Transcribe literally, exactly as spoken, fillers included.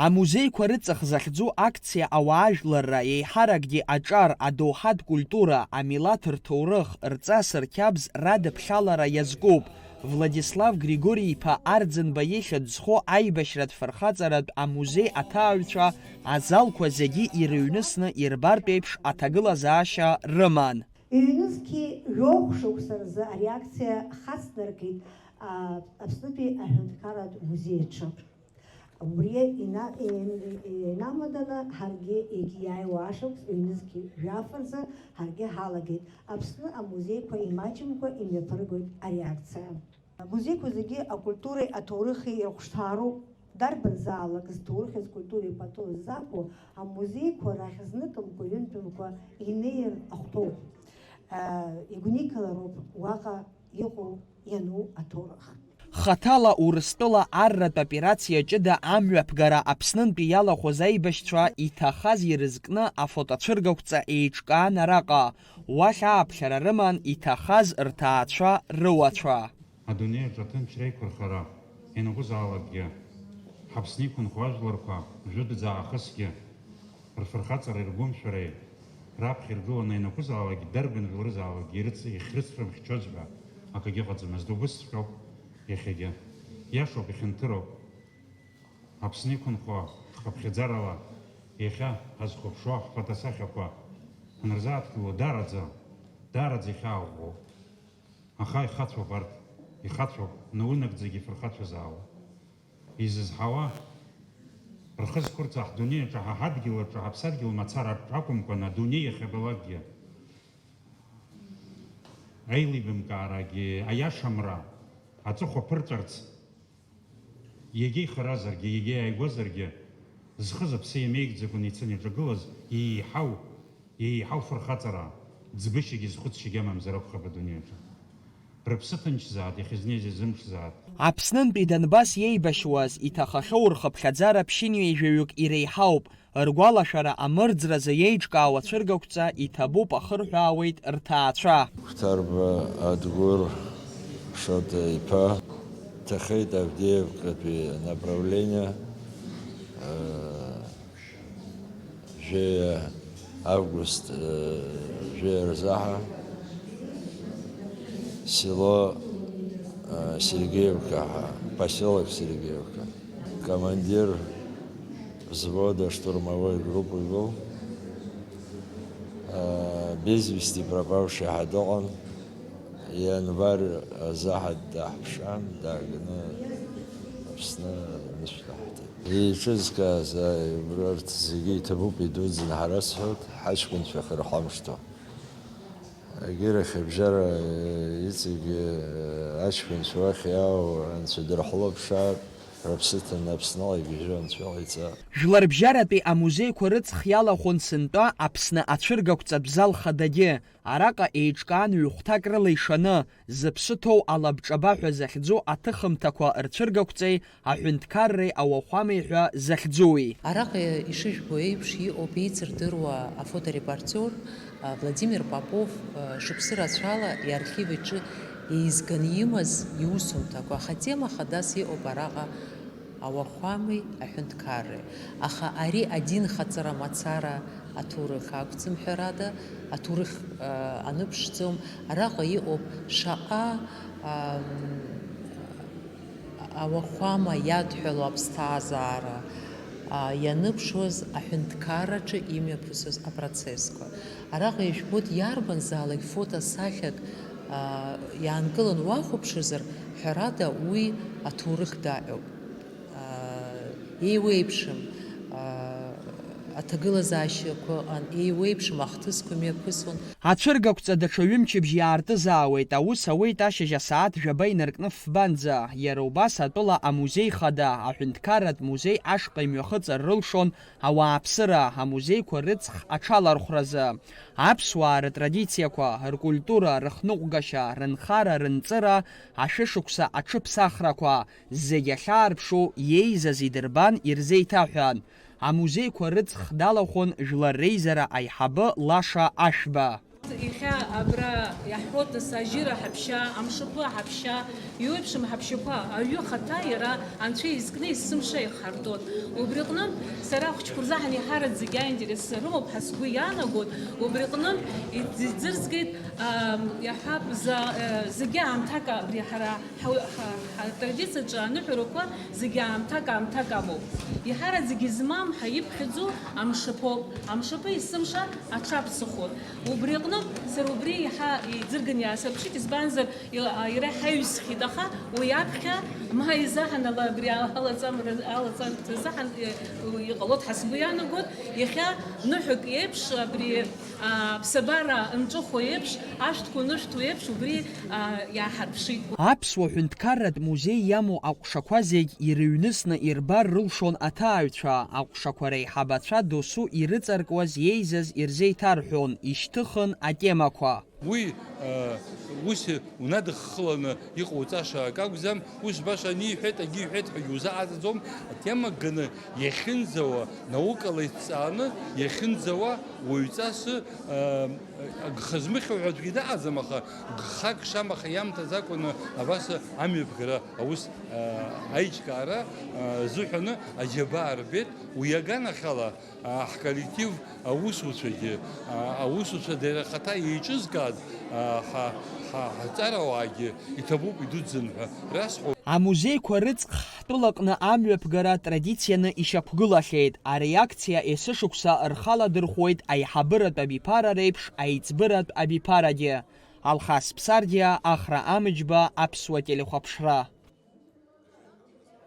Амузеиқәа рыҵых захьӡу акциа ауаажәларра, еиҳаракгьы аҿар, адоуҳатә культура, амилаҭ рҭоурых, рҵас, рқьабз радыԥхьалара иазкуп. Владислав Григори-иԥа Арӡынба ихьӡ зху аибашьратә фырхаҵаратә амузеи аҭааҩцәа азалқәа зегьы ирыҩнысны ирбартә еиԥш аҭагылазаашьа рыман. Ҩнызқьи жәохә шықәса рзы ари акциа хацнаркит, а, Аԥснытәи аҳәынҭқарратә музеи аҿы. Убри ина-, ин-, инамаданы ҳаргьы егьиааиуа ашықәс ҩнызқьи жәаф рзы ҳаргьы ҳалагеит. Аԥсны амузеиқәа имаҷымкәа имҩаԥыргоит ари акциа. Амузеиқәа зегьы акультуреи аҭоурыхи ирыхәшҭаароуп. Дарбанзаалак зҭоурыхи зкультуреи пату ззақәу амузеиқәа рахь зныкымкәа-ҩынтәымкәа инеир ахәҭоуп. Игәникылароуп уаҟа иҟоу иану аҭоурых. Хаҭала Урыстәыла арратә операциа ҷыда амҩаԥгара Аԥснынтәи иалахәыз аибашьцәа иҭахаз ирызкны афотоцәыргақәҵа еиҿкаан араҟа. Уахь ааԥхьара рыман иҭахаз рҭаацәа рыуацәа. Адунеи аҿы аҭынчра еиқәырхара ианакәызаалакгьы, ҳаԥсны иқәынхо ажәларқәа жәытәӡа аахысгьы, рфырхаҵареи ргәымшәареи раԥхьа иргыланы ианакәызаалакгьы, дарбан жәларызаалакгьы ирыц-, ихьрыцрымхьчоз ҳәа акгьы ыҟаӡамызт. Убысҵәҟьоуп иахьагьы. Иашоуп, ихьанҭыроуп. Аԥсны иқәынхо хыԥхьаӡарала иахьа ҳазхәаԥшуа ҳфотосахьақәа ҳанырзааҭгыло даараӡа, даараӡа ихьаа ӷәӷәоуп. Аха ихацәоуп арҭ, ихацәоуп, наунагӡагьы ифырхацәазаауа. Изызҳауа, рхы зқәырҵа ҳдунеи аҿы, ҳа ҳадгьыл аҿы, ҳаԥсадгьыл мацара аҿы акәымкәан, адунеи иахьабалакгьы, аилибамкаарагьы, аиашамра аҵыхәа ԥырҵәарц, иагьа ихаразаргьы, иагьа иааигәазаргьы, зхы зыԥсы иамеигӡакәаны ицаны иҿагылаз, еиҳау, еиҳау фырхаҵара, ӡбышьагьы зхәыцшьагьы амамзар акәхап адунеи аҿы. Рыԥсы ҭынчзаат, иахьызнеиз изымшзаат. Аԥснынтәи Донбасс иеибашьуаз иҭахахьоу рхыԥхьаӡара ԥшьынҩажәаҩык иреиҳауп. Ргәалашәара амырӡразы иеиҿкаау ацәыргақәҵа иҭабуп, ахырҳәаауеит рҭаацәа. Хәҭарба Адгәыр Шоҭа-иԥа дҭахеит Авдеевкатәи направление, э, жәаҩа август, э, жәаҩа рзаҳа село, э, Сергеевка ҳәа, поселок Сергеевка. Командир взвода штурмовой группы был. Э, без вести пропавший ҳәа дыҟан. Ианвар азы ҳа даҳԥшаан, дааганы Аԥсны анышә даҳҭеит. Еиҿызкааз ааигәара урҭ зегьы иҭабуп, идуӡӡаны ҳарасҳәоит, ҳаҷкәынцәа хырҳамшҭо. Егьырахь абжьара, э, иҵегьы, э, аҷкәынцәа уахь иаау анцәа дырхылаԥшаап, рыԥсы ҭаны Аԥсныҟа игьежьу анцәа иҟаиҵап. Жәларбжьаратәи амузеиқәа рыҵх иалахәын сынтәа Аԥсны ацәыргақәҵатә зал хадагьы. Араҟа еиҿкаан ҩ-хәҭак рыла ишаны, зыԥсы ҭоу алабҿаба ҳәа захьӡу аҭыхымҭақәа рцәыргақәҵеи аҳәынҭқарреи ауахәамеи ҳәа захьӡуи. Араҟа ишыжәбо еиԥш иҟоуп еицырдыруа афоторепортиор, а, Владимир Попов, а, шықәсы рацәала иархив иҿы еизганы имаз иусумҭақәа, аха тема хадас иҟоуп араҟа ауахәамеи аҳәынҭқарреи. Аха ари адинхаҵара мацара аҭоурых акәӡам, ҳәарада, аҭоурых, а, аныԥшӡом. Араҟа иҟоуп шаҟа, ам, ауахәама иадҳәало аԥсҭазаара, а, ианыԥшуаз аҳәынҭқарраҿы имҩаԥысуаз апроцессқәа. Араҟа ижәбоит иарбанзаалак фотосахьак, а, иаанкылан уахәаԥшызар, ҳәарада, уи аҭоурых даҟьоуп. Еиуеиԥшым, аа, аҭагылазаашьақәа ыҟан, еиуеиԥшым ахҭысқәа мҩаԥысуан. Ацәыргақәҵа даҽа ҩымчыбжь иаартызаауеит, аус ауеит ашьыжь асааҭ жәаба инаркны фбанӡа. Иара убас атәыла амузеи хада, аҳәынҭқарратә музеи ашҟа имҩахыҵыр рылшон ауааԥсыра, амузеиқәа рыҵх аҽалархәразы. Аԥсуаа рытрадициақәа, ркультура, рыхныҟәгашьа, рынхара, рынҵыра, ашәышықәса аҽыԥсахрақәа, зегь ахьаарԥшу иеизаз идырбан, ирзеиҭаҳәан. Амузеиқәа рыҵх далахәын жәлар реизара аиҳабы Лаша Ашәба. Иахьа абра иаҳҳәоит, нас, ажьыра ҳаԥшьа, амшаԥы ҳаԥшьа, иуеиԥшым ҳаԥшьақәа, аҩы хаҭа иара анцәа изкны есымша ихҳартуан. Убри аҟнытә, сара ахәыҷқәа рзаҳан еиҳараӡак аинтерес рымоуп ҳәа сгәы иаанагоит. Убри аҟнытә иӡырзгеит, ам, иаҳҳәап, за-, э, зегьы аамҭак абри ҳара ҳа-, ҳа-, ҳтрадициаҿы аныҳәарақәа зегьы аамҭак-аамҭак амоуп. Еиҳараӡак измам ҳәа иԥхьаӡоу амшаԥоуп. Амшаԥы есымша аҽаԥсахуан. Убри аҟнытә сара убри еиҳа иӡырганы иаасырԥшит, избанзар, ила-, а, иара иҳаҩсхьеит, аха уи аԥхьа ма изаҳан ала абри алаҵамра, алаҵамҭа азаҳан, э, иҟалоит ҳәа сгәы иаанагоит. Иахьа ныҳәак еиԥш абри, а, аԥсабара нҿыхо еиԥш, ашәҭқәа нышәҭуа еиԥш убри, а, иааҳарԥшит. Аԥсуа ҳәынҭқарратә музеи иамоу аҟәшақәа зегь ирыҩнысны ирбар рылшон аҭааҩцәа. Аҟәшақәа реиҳабацәа досу ирыҵаркуаз, иеизаз ирзеиҭарҳәон, ишьҭыхын атемақәа. Уи, э, ус унадыххыланы иҟауҵаша акы акәӡам, ус баша ани иҳәеит, агьи иҳәеит ҳәа иузааӡаӡом, атема ганы иахьынӡауа, наукала иҭҵааны иахьынӡауа уаҩҵас, э, гха змыхьуа ҳәа аӡәгьы дыҟаӡам, аха гхак шамаха иамҭаӡакәаны абас амҩаԥгара аус, э, аиҿкаара, э, азыҳәаны аџьабаа рбеит, уи аганахьала, а, ҳколлектив аусуцәагьы, а, аусуцәа дара рхаҭа еиҿызкааз, а, ҳа, ҳа, ҳаҵарауаагьы иҭабуп идуӡӡан ҳәа расҳәоит. Амузеиқәа рыҵх ҳтәылаҟны амҩаԥгара традицианы ишьақәгылахьеит. Ари акциа есышықәса рхаладырхәуеит аиҳабыратә абиԥара реиԥш аиҵбыратә абиԥарагьы. Алхас Ԥсардиа, Ахра Амыџьба, Аԥсуа телехәаԥшра.